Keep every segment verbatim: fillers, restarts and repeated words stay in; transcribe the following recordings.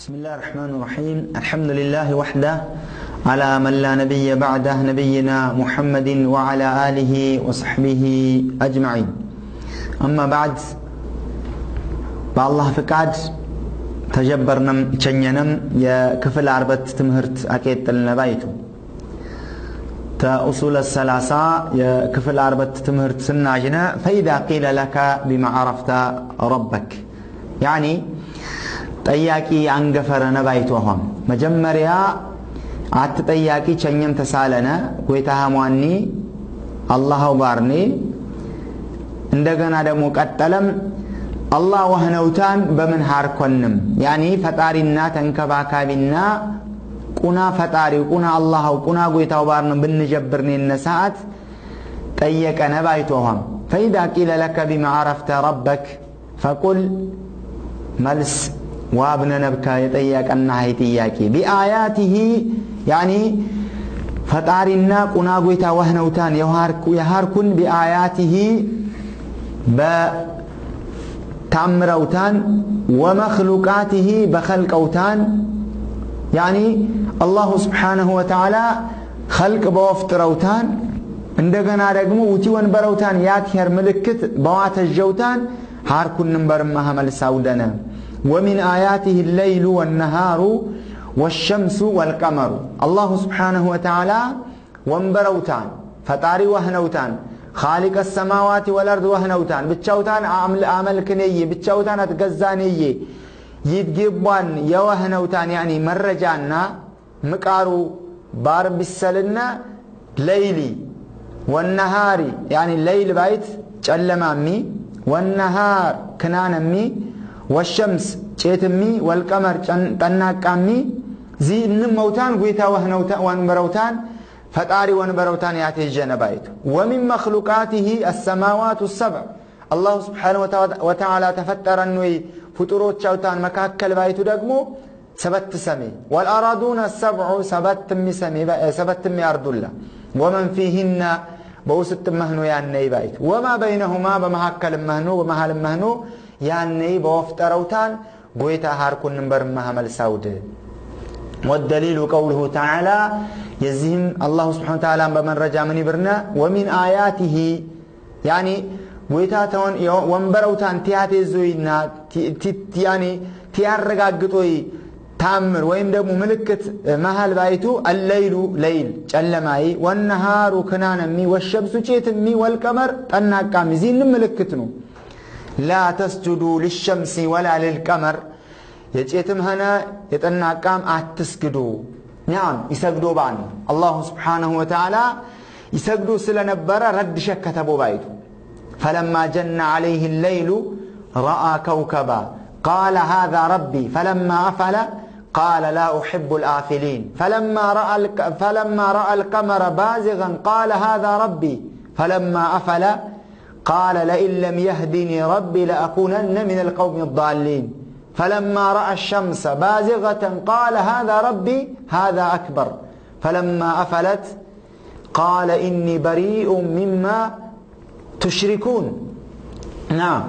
بسم الله الرحمن الرحيم. الحمد لله وحده، على من لا نبي بعده، نبينا محمد وعلى آله وصحبه أجمعين. أما بعد، በአላህ ፍቃድ ተጀበርነም ቸኘነም የክፍል አርበት ትምህርት አቄጥልነ ባይቱ። ተኡሱለ ሰላሳ የክፍል አርበት ትምህርት ስናጅነ፣ فإذا قيل لك بما عرفت ربك። ያኒ ጠያቂ አንገፈረነ ባይቶሆም። መጀመሪያ አትጠያቂ ቸኝም ተሳለነ፣ ጎይታሃ ሟኒ፣ አላህ አው ባርኒ። እንደገና ደግሞ ቀጠለም፣ አላህ ወህነውታን በምን ሃርኮንም? ያኒ ፈጣሪና ተንከባካቢና ቁና ፈጣሪው ቁና አላህ አው ቁና ጎይታው ባርነ ብንጀብርኔነ ሰዓት ጠየቀነ ባይቶሆም። فإذا قيل لك بما عرفت ربك فقل፣ መልስ ዋብነ ነብከ የጠየቀና ሀይ ጥያቄ። بآياته፣ ያኒ ፈጣሪና ቁና ጎይታ ወህነውታን የሃርኩ-፣ የሃርኩን بآياته፣ በታምረውታን፣ ومخلوقاته፣ በኸልቀውታን፣ ያኒ አላሁ ስብሓነሁ ወተዓላ ኸልቅ በወፍጥረውታን፣ እንደገና ደግሞ ውቲ ወንበረውታን ያትሄር ምልክት በዋተጀውታን፣ ሃርኩን እምበርመ ሀመልሳው ደነ። ومن آياته الليل والنهار والشمس والقمر። አላሁ ስብሓነሁ ወተዓላ ወንበረውታን፣ ፈጣሪ ወህነውታን፣ خالق السماوات والأرض ወህነውታን፣ ብቻውታን አምል-፣ አመልክነዬ፣ ብቻውታን አትገዛነዬ፣ ይትጌቧን የወህነውታን፣ ያኒ መረጃና ምቃሩ ባር ቢሰልነ ለይሊ ወነሃሪ፣ ያኒ ለይል ባይት ጨለማሚ፣ ወነሃር ክናነሚ፣ ወሸምስ ጬትሚ፣ ወልቀመር ጨን-፣ ጠናቃሚ፣ ዚ እንም መውታን ጉይታ ወህነውታ-፣ ወንበረውታን፣ ፈጣሪ ወንበረውታን ያቴጀነ ባይቱ። ومن مخلوقاته السماوات السبع። አላሁ ስብሓነሁ ወተ-፣ ወተዓላ ተፈጠረን ወይ ፍጡሮቻውታን መካከል ባይቱ ደግሞ ሰበት ሰሜ፣ والأرضون السبع፣ ሰበት እሚ ሰሜ በ-፣ ሰበት እሚ አርዱላ፣ ومن فيهن፣ በውስጥ መህኖ ያነይ ባይት፣ وما بينهما፣ በመካከል መህኖ፣ በመሃል መህኖ ያነይ በወፍጠረውታን ጎይታ ሃርኩን እምበር እመ ሀመልሳውድ። والدليل قوله تعالى፣ የዚህም አላሁ ስብሓነ ወተዓላ በመረጃ ምን ይብርነ፣ ومن آياته ያኒ ጎይታ ተወን ወንበረውታን ቲያቴዞይና ቲ-፣ ቲ-፣ ያኒ ቲያረጋግጦይ ታምር ወይም ደግሞ ምልክት መሃል ባይቱ አለይሉ ለይል ጨለማይ ወነሃሩ ክናነሚ ወሸምሱ ጬትሚ ወልቀመር ጠናቃሚ ዚንም ምልክት ነው። لا تسجدوا للشمس ولا للقمر የጨትም ሀነ የጠናቃም አትስግዱ። ኒዓም፣ ይሰግዶ ባኒ። አላሁ ስብሓነሁ ወተዓላ ይሰግዱ ስለነበረ ረድ ሸከተቦ ባይቱ። فلما جن عليه الليل رأى كوكبا قال هذا ربي فلما أفل قال لا أحب الآفلين فلما رأى الك-، فلما رأى القمر بازغا قال هذا ربي فلما أفل قال لئن لم يهدني ربي لأكونن من القوم الضالين. فلما رأى الشمس بازغة قال هذا ربي هذا أكبر. فلما أفلت قال إني بريء مما تشركون. ናም፣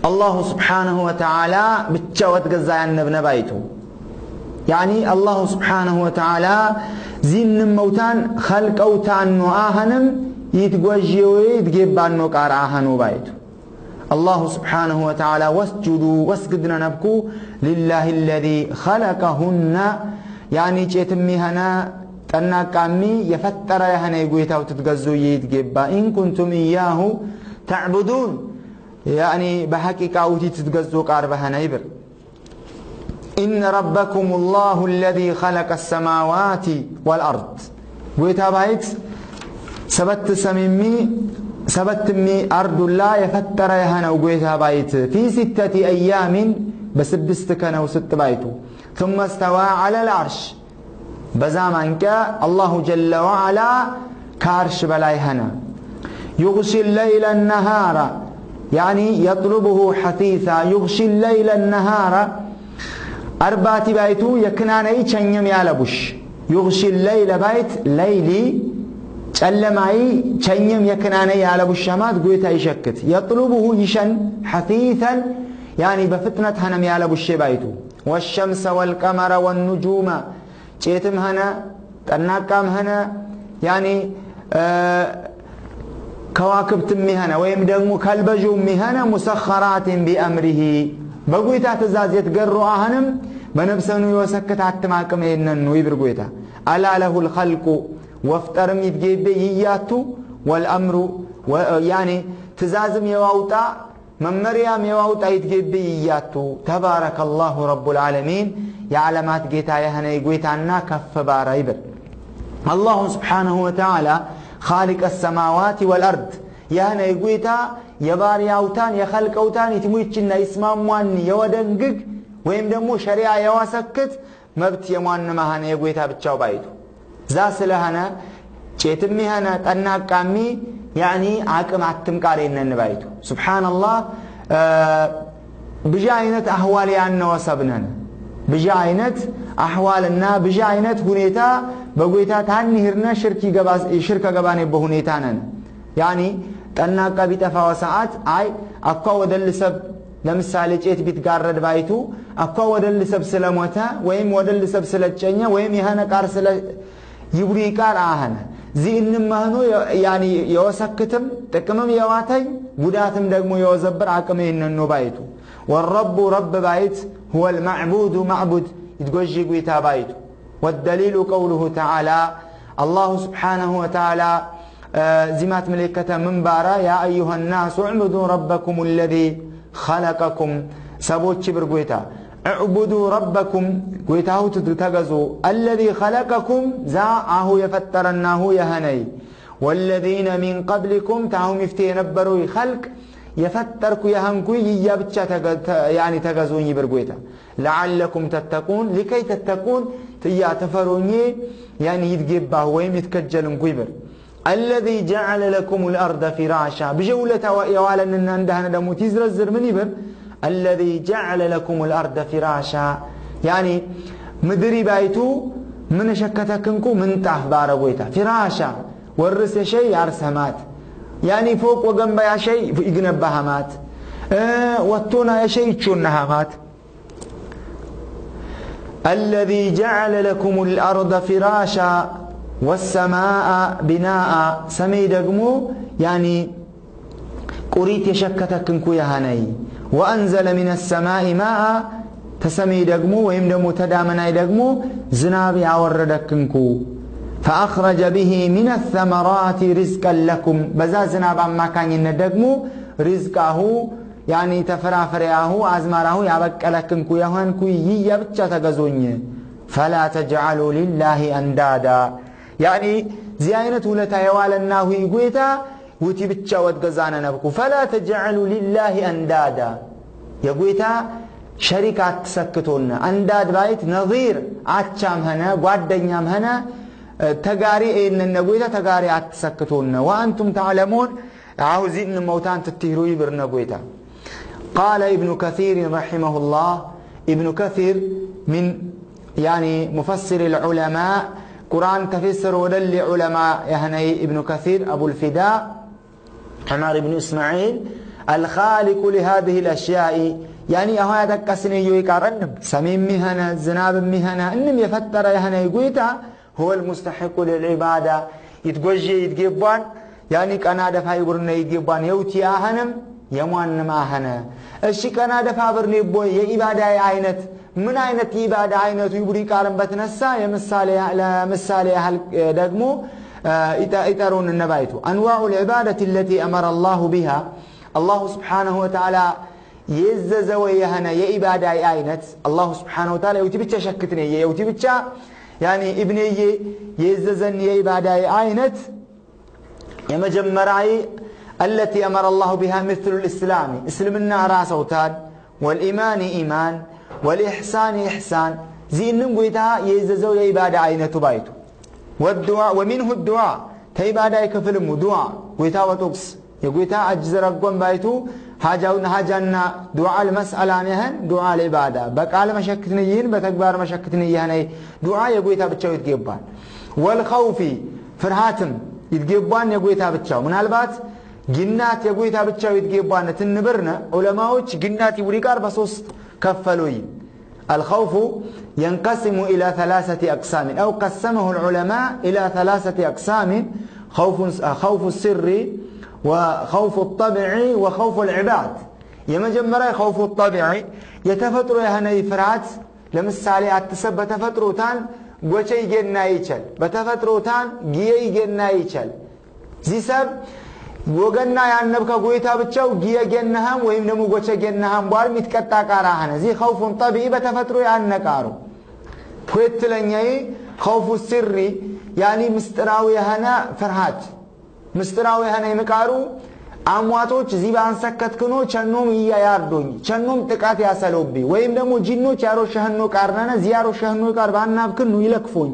አላሁ ስብሓነሁ ወተዓላ ብቻ ወትገዛያን ነብነ ባይቱ። ያኒ አላሁ ስብሓነሁ ወተዓላ ዚንም መውታን ኸልቀውታን ኖ አሀንም ይትጎዥዮ ይትጌባን ኖ ቃር አሀኑ ባይቱ። አላሁ ስብሓነሁ ወተዓላ ወስጁዱ ወስግድነ ነብኩ ሊላሂ ለዚ ኸለቀሁነ፣ ያኒ ጨትሚ ሀነ ጠናቃሚ የፈጠረ የሀነ የጎይታው ትትገዙ ይትጌባ፣ ኢን ኩንቱም ኢያሁ ተዕቡዱን፣ ያኒ በሐቂቃ ውቲ ትትገዙ ቃር በሀነ ይብር። إن ربكم الله الذي خلق السماوات والأرض። ጎይታ ባይት ሰበት ሰሚሚ ሰበትሚ አርዱላ የፈጠረ የሀነው ጎይታ ባይት في ستة أيام በስድስት ከነው ስጥ ባይቱ ثم استوى على العرش በዛም አንቀ አላሁ ጀለ ወዐላ ከዐርሽ በላይ ሀነ። يغشي الليل النهار ያኒ يطلبه حثيثا يغشي الليل النهار አርባቲ ባይቱ የክናነይ ቸኝም ያለቡሽ። يغشي الليل ባይት ለይሊ ጨለማይ ቸኝም የክናነይ ያለቡሽ ሸማት ጎይታ ይሸክት። يطلبه ይሸን حثيثا ያኒ በፍጥነት ሀነም ያለቡሽ ባይቱ። ወሸምሰ ወልቀመረ ወኑጁመ፣ ቼትም ሀነ፣ ጠናቃም ሀነ፣ ያኒ፣ እ፣ ከዋክብትም ሀነ፣ ወይም ደግሞ ከልበ ጁም ሀነ፣ ሙሰኸራትን ቢአምሪሂ፣ በጎይታ ትእዛዝ የትገሩ አህንም፣ በነብሰኑ የወሰክት አትም አቅም ኤነኑ ይብር ጎይታ። አላ ለሁል ኸልቁ፣ ወፍጠርም ይትጌቤ ይያቱ፣ ወልአምሩ፣ ወ-፣ ያኒ፣ ትእዛዝም የዋውጣ መመርያም የዋውጣ ይትጌብእ እያቱ። ተባረከ አላሁ ረቡል ዓለሚን፣ የዓለማት ጌታ የሆነ ይጎይታና ከፍ ባረ ይብል። አላሁ ስብሓነሁ ወተዓላ ኻሊቀ ሰማዋት ወልአርድ፣ የሆነ ይጎይታ የባርያውታን የኸልቀውታን ይትሙችና ይስማሟኒ የወደንግግ ወይም ደግሞ ሸሪዓ የዋሰክት መብት የሟን መሃነ የጎይታ ብቻው ባይቱ። ዛ ስለሀነ ቼትም ይሀነ ጠናቃሚ ያኒ አቅም አትም ቃሬነን ባይቱ። ሱብሓነላህ፣ እ፣ ብዥ አይነት አህዋል ያነወ ሰብነን። ብዥ አይነት አህዋልና ብዥ አይነት ሁኔታ በጎይታ ታንሂርነ ሽርክ ይገባ፣ ሽርክ ገባኔ በሁኔታ ነን። ያኒ ጠናቃ ቢጠፋ ወሰዓት፣ አይ፣ አኳ ወደል ሰብ፣ ለምሳሌ፣ ቼት ቢትጋረድ ባይቱ፣ አኳ ወደል ሰብ ስለሞተ ወይም ወደል ሰብ ስለጨኘ ወይም የሆነ ቃር ስለ ይብሪ ቃር አሀነ። ዚ እንም መህኑ የ-፣ ያኒ የወሰክትም ጥቅምም የዋተይ ጉዳትም ደግሞ የወዘብር አቅም ይህንኑ ባይቱ። ወረቡ ረብ ባይት ሁወል መዕቡዱ ማዕቡድ ይትጎዢ ጉይታ ባይቱ። ወደሊሉ ቀውሉሁ ተዓላ፣ አላሁ ስብሓነሁ ወተዓላ፣ እ፣ ዚማት ምልከተ ምንባራ፣ ያ አዩሃ ናሱ ዕቡዱ ረበኩም ለዚ ኸለቀኩም፣ ሰቦች ብር ጎይታ፣ እዕቡዱ ረበኩም፣ ጎይታሁ ትድ-፣ ተገዙ፣ አለዚ ኸለቀኩም፣ ዛ አሁ የፈጠረናሁ የሀነይ፣ ወለዚነ ሚን ቀብሊኩም፣ ታሁም ይፍቴ የነበረው ኸልቅ የፈጠርኩ የሀንኩይ ይያ ብቻ ተገ-፣ ተ-፣ ያኒ ተገዙኝ ብር ጎይታ። ለዐለኩም ተተቁን፣ ሊከይ ተተቁን፣ ትያ ተፈሮኜ፣ ያኒ ይትጌባሁ ወይም ይትከጀል እንኩ ይብል። አለዚ ጀዐለ ለኩሙል አርደ ፊራሻ፣ ብጀውለታ ወ-፣ የዋለንና እንዳህነ ደሙ ቲዝረዝር ምን ይብል? አለዚ ጀዐለ ለኩሙል አርደ ፊራሻ፣ ያኒ ምድሪ ባይቱ ምን ሸከተክንኩ ምንጣፍ ባረ ጎይታ። ፊራሻ፣ ወርስ የሸይ ያርስ ሀማት፣ ያኒ ፎቅ ወገንበያ ሸይ ይግነባ ሀማት፣ እ፣ ወቶና የሸይ ይቾና ሀማት። አለዚ ጀዐለ ለኩሙል አርደ ፊራሻ ወሰማአ ቢናአ፣ ሰሜይ ደግሞ፣ ያኒ፣ ቁሪት የሸከተክንኩ የሀነይ። ወአንዘለ ሚነ ሰማኢ ማአ፣ ተሰሜይ ደግሞ፣ ወይም ደግሞ ተዳመናይ ደግሞ፣ ዝናብ ያወረደክንኩ። ፈአኽረጀ ቢሂ ሚነ ሰመራቲ ሪዝቀን ለኩም፣ በዛ ዝናብ አማካኝነት ደግሞ ሪዝቃሁ ያኒ ተፍራፍሬያሁ አዝመራሁ ያበቀለክንኩ የሆንኩ ይየ ብቻ ተገዞኝ። ፈላ ተጅዐሉ ሊላሂ አንዳዳ። ያኒ ዚ አይነት ውለታ የዋለናሁ ጎይታ ውቲ ብቻ ወትገዛነ ነብኩ። ፈላ ተጅዐሉ ሊላሂ አንዳዳ። የጎይታ ሸሪክ አትሰክቶነ። አንዳድ ባይት ነዚር አቻም ሀነ ጓደኛም ሀነ ተጋሪ ኤነነ ጎይታ ተጋሪ አትሰክቶነ። ወአንቱም ተዕለሙን አሁ ዚእን መውታን ትትሂሩ ይብርነ ጎይታ። ቃለ ኢብኑ ከሲር ረሒመሁላህ፣ ኢብኑ ከሲር ምን፣ ያኒ፣ ሙፈሲር ልዑለማእ፣ ቁርአን ተፌሰር ወደሊ ዑለማ ያህነይ ኢብኑ ከሲር አቡልፊዳ ዑመር ኢብኑ እስማዒል፣ አልኻሊቁ ሊሃዚህ ልአሽያኢ፣ ያኒ፣ አሁ ያጠቀስንዮ ይቃር እንም፣ ሰሜ የሚሀነ፣ ዝናብ የሚሀነ፣ እንም የፈጠረ ያህነይ ጎይታ፣ هو المستحق للعبادة፣ ይትጎዤ ይትጌቧን፣ ያኒ ቀና ደፋ ይቡርነ ይትጌቧን፣ የውቲ አኸንም የሟንም አኸነ። እሺ ቀና ደፋ ብርኔ ቦ የኢባዳይ አይነት፣ ምን አይነት የኢባዳ አይነቱ ይቡሪ ቃልን በትነሳ፣ የምሳሌ፣ ለምሳሌ ያህል ደግሞ፣ እ፣ ይጠ-፣ ይጠሩን እነባይቱ። أنواع العبادة التي أمر الله بها፣ አላሁ ስብሓነሁ ወተዓላ የዘዘወ የሆነ የኢባዳይ አይነት አላሁ ስብሓነሁ ወተዓላ የውቲ ብቻ ሸክትኔ የውቲ ብቻ ያኒ እብኔዬ የዘዘን የኢባዳይ አይነት የመጀመሪያይ التي أمر الله بها مثل الإسلام እስልምና ራሰውታል والإيمان ኢማን والإحسان ኢሕሳን ዚእንም ጎይታ የዘዘው የኢባዳ አይነቱ ባይቱ والدعاء ومنه الدعاء ተኢባዳይ ክፍልሙ ዱዓ ጎይታ ወጦቅስ የጎይታ አጅ ዘረጎም ባይቱ፣ ሐጃውን ሐጃና ዱዓ ለመስአላ ነህን፣ ዱዓ ለኢባዳ። በቃል መሸክትነ ይህን፣ በተግባር መሸክትነ ይህነይ ዱዓ የጎይታ ብቻው ይትጌባን። ወልኸውፊ ፍርሃትም ይትጌባን የጎይታ ብቻው። ምናልባት ግናት የጎይታ ብቻው ይትጌባን ትንብርነ፣ ዑለማዎች ግናት ይውሪቃር በሶስት ከፈሉይ። الخوف ينقسم إلى ثلاثة أقسام، أو قسمه العلماء إلى ثلاثة أقسام: خوف، خوف السر، وخوف الطبع، وخوف العباد። የመጀመሪያ خوف الطبع፣ የተፈጥሮ የሆነ ፍርሃት። ለምሳሌ፣ አትሰብ በተፈጥሮታን ጎቸ ይገና ይቸል፣ በተፈጥሮታን ግየ ይገና ይቸል። ዚ ሰብ ወገና ያነብከ ጎይታ ብቻው ግየ ገነሃም ወይም ደሞ ጎቸ ገነሃም ቧርም ይትቀጣ ቃራ ሀነ። ዚ خوف طبيعي በተፈጥሮ ያነ ቃሩ። ሁለተኛይ خوف السر፣ ያኒ ምስጢራዊ የሆነ ፍርሃት። ምስጢራዊ የሆነ ይምቃሩ አምዋቶች ዚ ባንሰከትክኖ ቸኖም እያ ያርዶኝ፣ ቸኖም ጥቃት ያሰሎቢ፣ ወይም ደሞ ጂኖች ያሮሸህኖ ቃርነነ ዚ ያሮሸህኖ ቃር ባናብክኑ ይለክፎኝ፣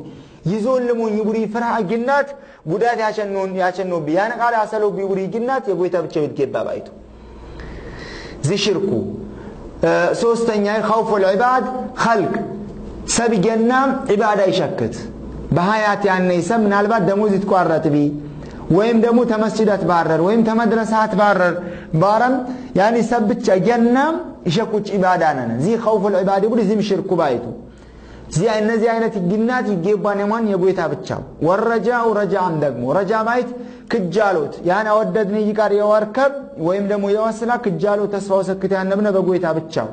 ይዞልሙኝ ይቡሪ ፍርሃ ግናት ጉዳት ያቸኖን፣ ያቸኖቢ፣ ያን ቃል ያሰሎቢ ይቡሪ ግናት የጎይታ ብቻው ይትገባ ባይቱ። ዚ ሽርኩ። እ፣ ሶስተኛ خوف العباد خلق፣ ሰብ ገናም ዒባዳ ይሸክት። በሐያት ያነይ ሰብ ምናልባት ደሞዝ ይትቋረጥ ቢ፣ ወይም ደሞ ተመስጂድ አትባረር፣ ወይም ተመድረሳ አትባረር፣ ባረም ያኒ ሰብ ብቻ ገናም ይሸኩች ዒባዳ ነነ። ዚ خوف العباد ይቡሪ፣ ዚም ሽርኩ ባይቱ። ዚ፣ እነዚህ አይነት ግናት ይጌባን የማን የጎይታ ብቻው። والرجاء ረጃም ደግሞ፣ ረጃ ማይት ክጃሎት፣ ያን አወደድነ ይቃር የወርከብ ወይም ደግሞ የወስላ ክጃሎት ተስፋ ወሰክት ያነብነ በጎይታ ብቻው።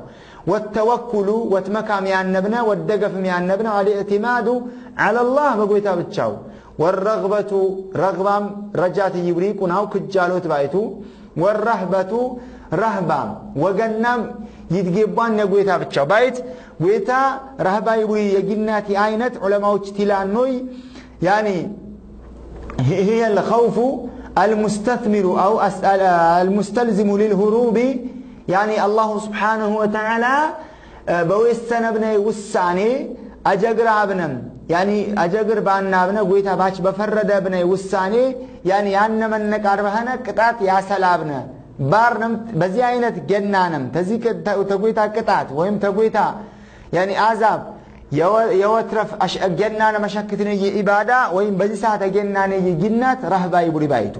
والتوكل ወትመካም ያነብነ ወደገፍም ያነብነ الاعتماد على الله በጎይታ ብቻው። والرغبة ረግባም ረጃት ይብሪ ቁናው ክጃሎት ባይቱ። والرهبة ረህባም ወገናም ይትጌቧን ነጎይታ ብቻው ባይት። ጎይታ ረህባ ይቡይ የጊናቲ አይነት ዑለማዎች ቲላኖይ ያኒ هي الخوف المستثمر أو أس-، المستلزم للهروب، ያኒ አላሁ ስብሓነሁ ወተዓላ እ፣ በወሰነብነ ውሳኔ አጀግር አብነም፣ ያኒ አጀግር ባናብነ ጎይታ ባች በፈረደብነ ውሳኔ፣ ያኒ ያነ መነቃር በኸነ ቅጣት ያሰላብነ፣ ባርነም በዚህ አይነት ገናነም፣ ተዚህ ቅ-፣ ተ-፣ ተጎይታ ቅጣት ወይም ተጎይታ ያኒ አዛብ የወ-፣ የወትረፍ አሽ-፣ ገናነ መሸክትነ የኢባዳ ወይም በዚህ ሰዓት ገናነ የጊናት ረህባ ይቡሪ ባይቱ።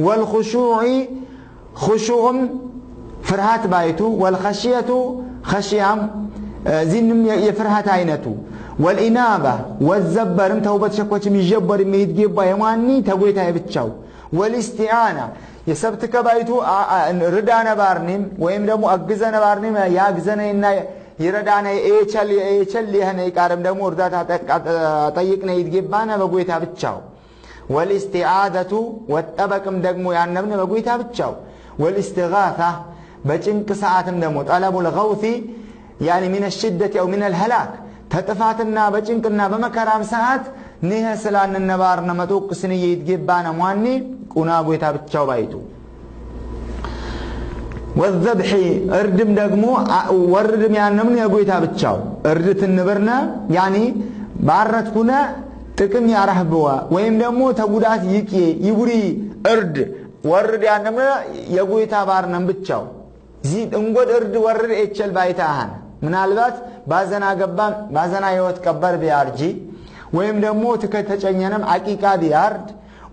والخشوع ኹሹዕም ፍርሃት ባይቱ፣ ወልኸሽየቱ ኸሽያም፣ እ፣ ዚንም የ-፣ የፍርሃት አይነቱ፣ ወልኢናባ ወዘበርም ተውበት ሸኮችም ይጀበርም ይትጌባ የማኒ ተጎይታ የብቻው፣ ወልእስቲዓና የሰብትከ ባይቱ፣ አ-፣ አ-፣ ርዳነ ባርኒም ወይም ደግሞ አግዘነ ባርኒም ያግዘነይና ይረዳነ ኤቸል፣ ኤቸል የህነ ይቃርም ደግሞ እርዳታ ጠቅ-፣ ጠይቅነ ይትጌባነ በጎይታ ብቻው። ወልእስቲዓዘቱ ወጠበቅም ደግሞ ያነብነ በጎይታ ብቻው። ወልእስትጋሳ በጭንቅ ሰዓትም ደግሞ ጠለቡል ገውሲ ያኒ ሚነ ሽደት አው ሚነል ሀላክ ተጥፋትና በጭንቅና በመከራም ሰዓት ንሄ ስላን ነባርነ መጦቅስን ይትጌባነ ሟኒ ቁና ጎይታ ብቻው ባይቱ። ወዘብሒ እርድም ደግሞ አ-፣ ወርድም ያነምን የጎይታ ብቻው እርድ ትንብርነ ያኒ ባረትኩነ ጥቅም ያረህብዋ ወይም ደግሞ ተጉዳት ይቅዬ ይቡሪ እርድ ወርድ ያነምነ የጎይታ ባርነም ብቻው። ዚ እንጎድ እርድ ወርድ ኤቸል ባይታ አሃን ምናልባት ባዘና ገባም ባዘና የወት ቀበር ቢያርጂ ወይም ደግሞ ትከተጨኘነም አቂቃ ቢያርድ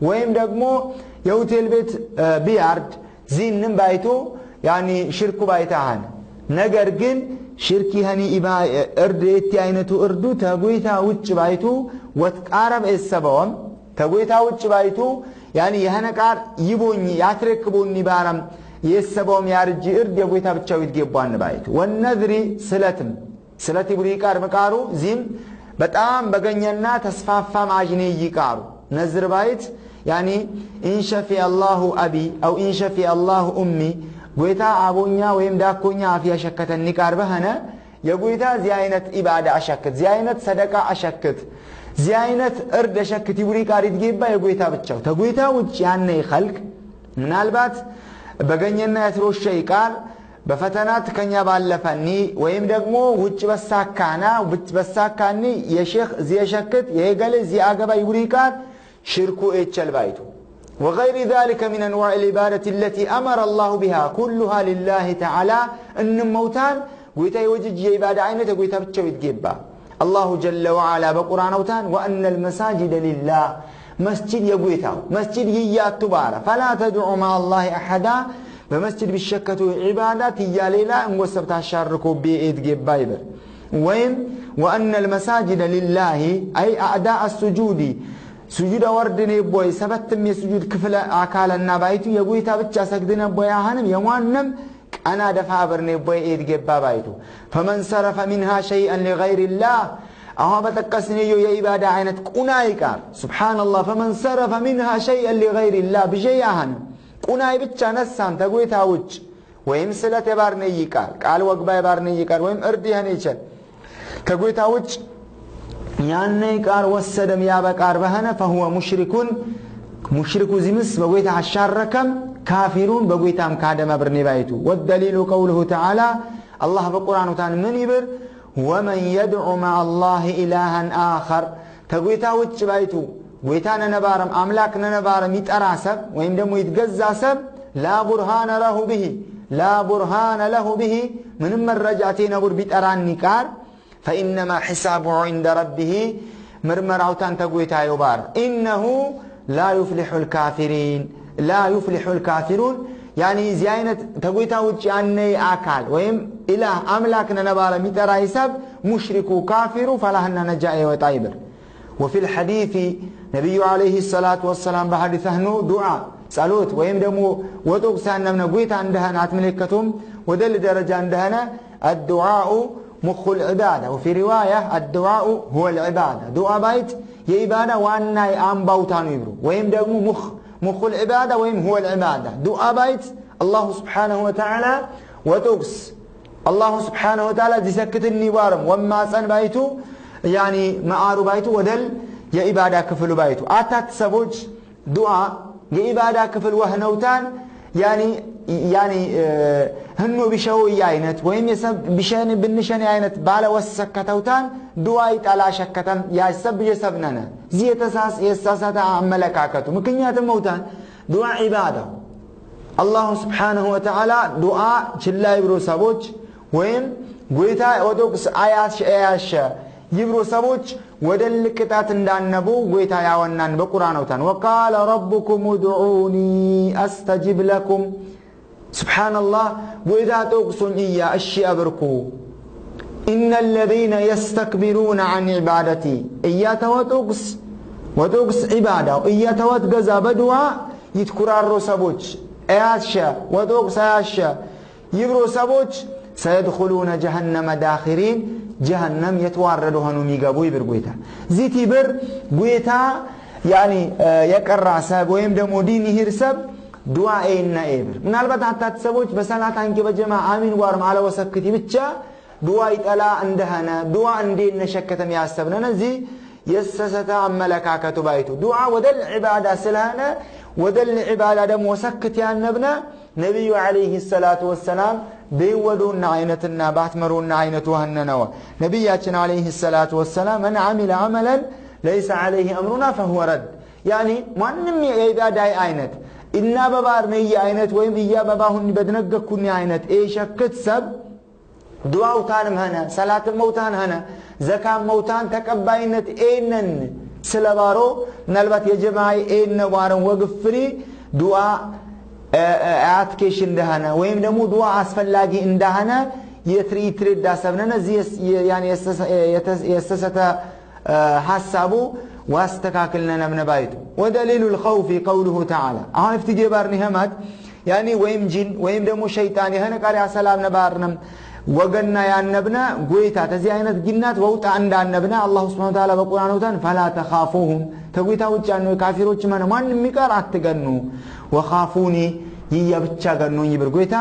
ወይም ደግሞ የሆቴል ቤት፣ እ፣ ቢያርድ ዚንም ባይቱ ያኒ ሽርኩ ባይታህን። ነገር ግን ሽርክ ይሀኒ ኢባ እርድ እቲ አይነቱ እርዱ ተጎይታ ውጭ ባይቱ ወትቃረብ ኤሰበወም ተጎይታ ውጭ ባይቱ ያኒ የሀነ ቃር ይቦኝ ያትረክቦኒ ባረም የኤሰበወም ያርጂ እርድ የጎይታ ብቻው ይትጌቧን ባይቱ። ወነዝሪ ስለትም ስለቲ ብሩይ ቃር ምቃሩ ዚም በጣም በገኘና ተስፋፋ ማጅኔ ይቃሩ ነዝር ባይት ያኒ ኢንሸፊ አላሁ አቢ አው ኢንሸፊ አላሁ ኡሚ፣ ጎይታ አቦኛ ወይም ዳኮኛ አፍያ ሸከተኒ ቃር በኸነ የጎይታ ዚ አይነት ኢባዳ አሸክት፣ ዚ አይነት ሰደቃ አሸክት፣ ዚ አይነት እርድ አሸክት ይብሪ ቃር ይትጌባ የጎይታ ብቻው። ተጎይታ ውጭ ያነ ይኸልክ ምናልባት በገኘና የትሮሸ ይቃር በፈተና ትከኛ ባለፈኒ ወይም ደግሞ ውጭ በሳካና ውጭ በሳካኒ የሼክ ዚየ ሸክት የገሌ ዚየ አገባ ይውሪቃት ሽርኩ ኤቸል ባይቱ። وغير ذلك من أنواع العبادة التي أمر الله بها كلها لله تعالى እንም መውታን ጎይታ የወጅጅ የኢባዳ አይነት የጎይታ ብቻው ይትጌባ። አላሁ ጀለ ወዐላ በቁርአን አውታን፣ "ወአነል መሳጅደ ሊላህ፣ መስጂድ የጎይታው፣ መስጂድ ይያቱ ባረ፣ ፈላ ተድዑ መዐላሂ አሐዳ፣ በመስጂድ ቢሸከቱ ዒባዳት እያ ሌላ እንጎ ሰብ ታሻርኮ ቤ ኤትጌባ" ይብል። ወይም ወአነ ልመሳጅደ ሊላሂ አይ አዕዳእ አሱጁዲ፣ ስጁድ አወርድኔ ቦይ ሰበትም የስጁድ ክፍለ አካለና ባይቱ የጎይታ ብቻ ሰግድነ ቦይ አሃንም የሟንም ቀና ደፋ አብርኔ ቦይ ኤድ ጌባ ባይቱ። ፈመን ሰረፈ ሚንሃ ሸይአን ሊገይሪላህ፣ አሁን በጠቀስኔዮ የኢባዳ አይነት ቁናይ ቃር፣ ሱብሓነላህ፣ ፈመን ሰረፈ ሚንሃ ሸይአን ሊገይሪላህ፣ ብሸይ አሃንም ቁናይ ብቻ ነሳም ተጎይታ ውጭ፣ ወይም ስለት የባርነይ ቃል፣ ቃል ወግባ የባርነይ ቃል፣ ወይም እርድ የሆነ ይችል ተጎይታ ውጭ ያነይ ቃል ወሰደም ያበ ቃል በኸነ፣ ፈሁወ ሙሽሪኩን፣ ሙሽሪኩ ዚምስ በጎይታ አሻረከም፣ ካፊሩን በጎይታም ካደመ ብርኔ ባይቱ። ወደሊሉ ቀውሉሁ ተዓላ፣ አላህ በቁርአኑ ታን ምን ይብር? ወመን የድዑ መዐ አላሂ ኢላሃን አኸር፣ ተጎይታ ውጭ ባይቱ፣ ጎይታ ነነባረም፣ አምላክ ነነባረም ይጠራ ሰብ፣ ወይም ደግሞ ይትገዛ ሰብ፣ ላ ቡርሃነ ለሁ ብሂ፣ ላ ቡርሃነ ለሁ ብሂ፣ ምንም መረጃ ቴነቡር ቢጠራኒ ቃር፣ ፈኢነማ ሒሳቡሁ ዒንደ ረቢሂ፣ ምርመራውታን ተጎይታዮ ባር፣ ኢነሁ ላ ዩፍሊሑል ካፊሪን፣ ላ ዩፍሊሑል ካፊሩን፣ ያኒ እዚ አይነት ተጎይታ ውጭ ያነይ አካል ወይም ኢላህ አምላክ ነነባረም ይጠራይ ሰብ፣ ሙሽሪኩ ካፊሩ፣ ፈላህና ነጃ ኤወጣ ይብር። ወፊል ሐዲሲ፣ ነቢዩ ዐለይሂ ሰላቱ ወሰላም በሐዲስ አህኑ ዱዓ፣ ጸሎት ወይም ደግሞ ወጦቅ ሳነምነ ጎይታ እንደኸነ አትምሌከቶም ወደል ደረጃ እንደኸነ፣ አዱዓኡ ሙኹል ዒባዳ፣ ወፊ ሪዋያ አዱዓኡ ሁወል ዒባዳ፣ ዱዓ ባይት የዒባዳ ዋናይ አምባውታ ነው ይብሩ። ወይም ደግሞ ሙኽ፣ ሙኹል ዒባዳ ወይም ሁወል ዒባዳ፣ ዱዓ ባይት አላሁ ስብሓነሁ ወተዓላ ወጦቅስ አላሁ ስብሓነሁ ወተዓላ ዚሰክትኒ ባርም ወማጸን ባይቱ፣ ያኒ መዓሩ ባይቱ ወደል የኢባዳ ክፍሉ ባይቱ። አታት ሰቦች ዱዓ የኢባዳ ክፍል ወህነውታን፣ ያኒ፣ ያኒ፣ እ፣ ህኑ ቢሸው እየ አይነት ወይም የሰብ ቢሸን ብንሸን አይነት ባለ ወሰከተውታን ዱዓ ይጠላ ሸከተን ያሰብ የሰብነነ ዚ የተሳስ-፣ የሳሳተ አመለካከቱ። ምክንያትም መውታን ዱዓ ዒባዳ አላሁ ስብሓነሁ ወተዓላ ዱዓ ችላ ይብሩ ሰቦች፣ ወይም ጎይታ ወዶቅስ አያሸ፣ አያሸ ይብሩ ሰቦች ወደ ልቅጣት እንዳነቡ ጎይታ ያወናን በቁርአን አውታን። ወቃለ ረቡኩም ኡድዑኒ አስተጅብ ለኩም። ስብሓነላህ፣ ጎይታ ጦቅሱን እያ እሺ አብርኩ። ኢነ ለዚነ የስተክቢሩነ ዐን ዒባደቲ፣ እያተወ ጦቅስ ወጦቅስ ዒባዳው እያተወት ገዛ በድዋ ይትኩራሮ ሰቦች፣ አያሸ ወጦቅስ አያሸ ይብሮ ሰቦች፣ ሰየድኹሉነ ጀሀነመ ዳኺሪን፣ ጀሀነም የትዋረዱ ሆኑ ሚገቡ ይብር ጎይታ። ዚቲ ብር ጎይታ፣ ያኒ፣ እ፣ የቀራ ሰብ ወይም ደግሞ ዲን ይሂር ሰብ ድዋ ኤነ ኤብር። ምናልባት ሀታት ሰቦች በሰላት አንቂ በጀማ አሚን ዋርም አለወሰክቲ ብቻ ድዋ ይጠላ እንደኸነ፣ ድዋ እንዴነ ሸከተም ያሰብነነ፣ እዚ የሰሰተ አመለካከቱ ባይቱ። ድዋ ወደል ዒባዳ ስለሆነ፣ ወደል ዒባዳ ደም ወሰክት ያነብነ፣ ነቢዩ ዐለይሂ ሰላቱ ወሰላም በይወዱና አይነትና ባትመሩና አይነት ወህነነወ። ነቢያችን ዐለይሂ ሰላቱ ወሰላም፣ "መን ዐሚለ ዐመለን ለይሰ ዐለይሂ አምሩና ፈሁወ ረድ።" ያኒ ማንም የዒባዳይ አይነት፣ እና በባር ነየ አይነት ወይም እያ በባሁኒ በድነገኩኒ አይነት ኤሸክት ሰብ፣ ድዋውታንም ሀነ፣ ሰላትም መውታን ሀነ፣ ዘካም መውታን ተቀባይነት ኤነን ስለባሮ፣ ምናልባት የጀማይ ኤነ ዋረን ወግፍሪ ድዋ፣ እ፣ እ፣ አትኬሽ እንደሀነ ወይም ደግሞ ድዋ አስፈላጊ እንደሀነ የትርኢት ትሬዳ ሰብነነ፣ እዚ የስ-፣ የ-፣ ያኔ የሰሰ-፣ የተ-፣ የሰሰተ፣ እ፣ ሐሳቡ ዋስተካክልነነ እብነ ባይቱ። ወደሊሉ ልኸውፊ ቀውሉሁ ተዓላ። አሁን እፍትጌ ባር ኒሀማት ያኒ ወይም ጂን ወይም ደግሞ ሸይጣን የሆነ ቃል ያሰላምነ ባርነም ወገና ያነብነ ጎይታ ተዚህ አይነት ጊናት ወውጣ እንዳነብነ አላሁ ስብሐነ ወተዓላ በቁርአን ወታን ፈላ ተኻፉሁም፣ ተጎይታ ውጭ ያኑ ካፊሮች መነ ማንም የሚቃር አትገኑ፣ ወኻፉኒ፣ ይየ ብቻ ገኑኝ ይብር ጎይታ።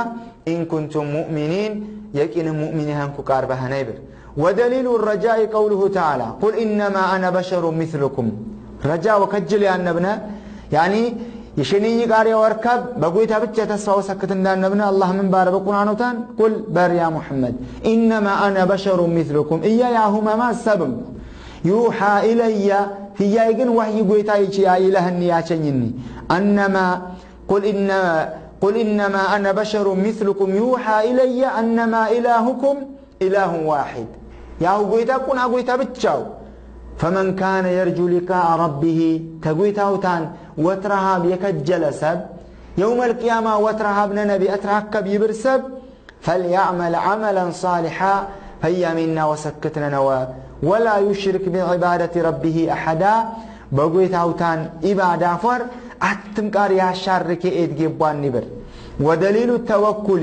ኢን ኩንቱም ሙእሚኒን፣ የቂን ሙእሚን የሆንኩ ቃር በህነ ይብር። ወደሊሉ ረጃኢ ቀውሉሁ ተዓላ፣ ቁል ኢነማ አነ በሸሩ ሚስሉኩም። ረጃ ወከጅል ያነብነ፣ ያኒ የሸኒይ ቃር የወርከብ በጎይታ ብቻ ተስፋ ወሰክት እንዳነብነ፣ አላህ ምን ባረ በቁርአን ወታን፣ ቁል በል ያ ሙሐመድ፣ ኢነማ አነ በሸሩ ሚስሉኩም፣ እያ ያሁመማ ሰብም፣ ዩሓ ኢለየ፣ ህያይ ግን ወህይ ጎይታ ይች ያ ኢለህኒ ያቸኝኒ፣ አነማ፣ ቁል ኢነ-፣ ቁል ኢነማ አነ በሸሩ ሚስሉኩም ዩሓ ኢለየ አነማ ኢላሁኩም ኢላሁን ዋሒድ። ያው ጎይታ ቁና ጎይታ ብቻው። ፈመን ካነ የርጁ ሊቃአ ረቢሂ፣ ተጎይታውታን ወትረሃብ የከጀለ ሰብ፣ የውመል ቅያማ ወትረሃብ ነነቢ አትራከብ ይብር ሰብ፣ ፈልያዕመል ዐመለን ሳሊሓ፣ ፈያሜና ወሰክትነ ነወ፣ ወላ ዩሽርክ ቢዕባደቲ ረቢሂ አሐዳ፣ በጎይታውታን ኢባዳ ፎር አትምቃር ያሻርኬ ኤድጌቧን ኒብር። ወደሊሉ ተወኩሊ፣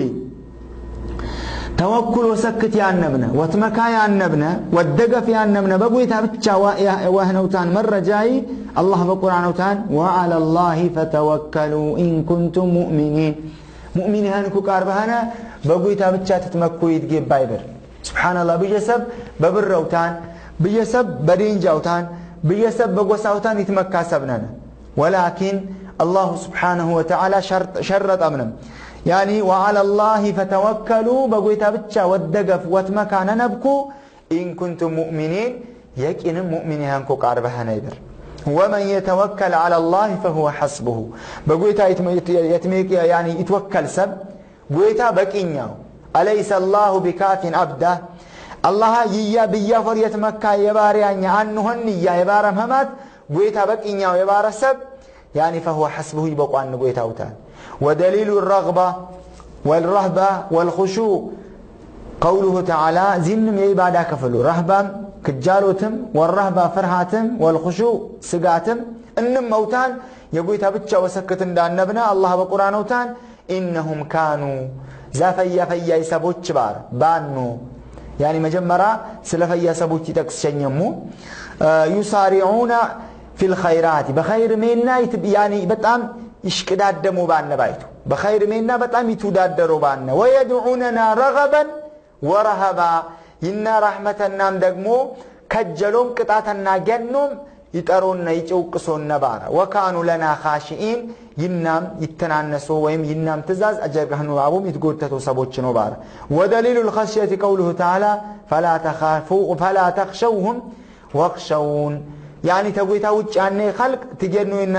ተወኩል ወሰክት ያነብነ፣ ወትመካ ያነብነ፣ ወደገፍ ያነብነ፣ በጎይታ ብቻ ዋ-፣ ያ-፣ ዋህነውታን መረጃይ፣ አላህ በቁርአነውታን፣ ወዐለላሂ ፈተወከሉ ኢን ኩንቱም ሙእሚኒን፣ ሙእሚን ይሀንኩ ቃር በሀነ፣ በጎይታ ብቻ ትትመኩ ይትጌባ ይብር። ስብሓንላህ፣ ብዬ ሰብ በብረውታን፣ ብዬ ሰብ በዴንጃውታን፣ ብዬ ሰብ በጎሳውታን ይትመካ ሰብ ነነ። ወላኪን አላሁ ስብሓነሁ ወተዓላ ሸርጥ-፣ ሸረጠ ምንም። ያኒ፣ ወዐለላሂ ፈተወከሉ፣ በጎይታ ብቻ ወደገፍ ወትመካ ነነብኩ፣ ኢን ኩንቱም ሙእሚኒን፣ የቂንም ሙእሚን ይሃንኮ ቃርበ ሀነ ይብር። ወመን የተወከል ዐለላሂ ፈሁወ ሐስቡሁ፣ በጎይታ ይትመ-፣ ይት-፣ የትሜቅ-፣ ያኒ ይትወከል ሰብ፣ ጎይታ በቂኛው። አለይሰ ላሁ ቢካፊን ዐብደህ፣ አላህ ይያ ብያ ፈር የትመካ የባርያኛ አንሆን እያ የባረ ምህማት፣ ጎይታ በቂኛው የባረ ሰብ፣ ያኒ ፈሁወ ሐስቡሁ ይበቋን ጎይታውታን። ወደሊሉ ረግባ ወልረህባ ወልኹሹዕ ቀውሉሁ ተዓላ፣ ዚንም የኢባዳ ክፍሉ፣ ረህባም ክጃሎትም፣ ወረህባ ፍርሃትም፣ ወልኹሹዕ ስጋትም፣ እንም መውታን የጎይታ ብቻ ወሰክት እንዳነብነ፣ አላህ በቁርአን ውታን፣ ኢነሁም ካኑ፣ ዛ ፈያ ፈያይ ሰቦች ባር፣ ባኑ። ያኒ መጀመራ ስለ ፈያ ሰቦች ይጠቅስ ሸኘሙ። ዩሳሪዑነ ፊል ኸይራት፣ በኸይር ሜና ይትብ-፣ ያኒ በጣም ይሽቅዳደሙ ባነ ባይቱ። በኸይር ሜና በጣም ይትውዳደሩ ባነ። ወየድዑነና ረገበን ወረሀባ፣ ይና ራሕመተናም ደግሞ ከጀሎም ቅጣተና ገኖም ይጠሮነ ይጭውቅሶነ ባረ። ወካኑ ለና ኻሽኢን፣ ይናም ይተናነሶ ወይም ይናም ትእዛዝ አጀርጋህኖ አቦም ይትጎተቶ ሰቦች ነው ባረ። ወደሊሉ ልኸሽየቲ ቀውሉሁ ተዓላ፣ ፈላ ተኻፉ-፣ ፈላ ተኽሸውሁም ወኽሸውን፣ ያኒ ተጎይታ ውጭ ያኔ ኸልቅ ትገኖና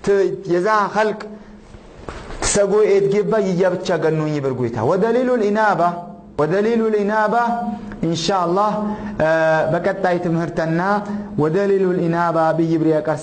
ት-፣ የዛ ኸልቅ ትሰጎ ኤት ጌባ ይያ ብቻ ገኖኝ ይብር ጎይታ። ወደሊሉል ኢናባ፣ ወደሊሉል ኢናባ፣ ኢንሻአላህ፣ እ፣ በቀጣይ ትምህርተና ወደሊሉል ኢናባ ብይብር ያቀርስ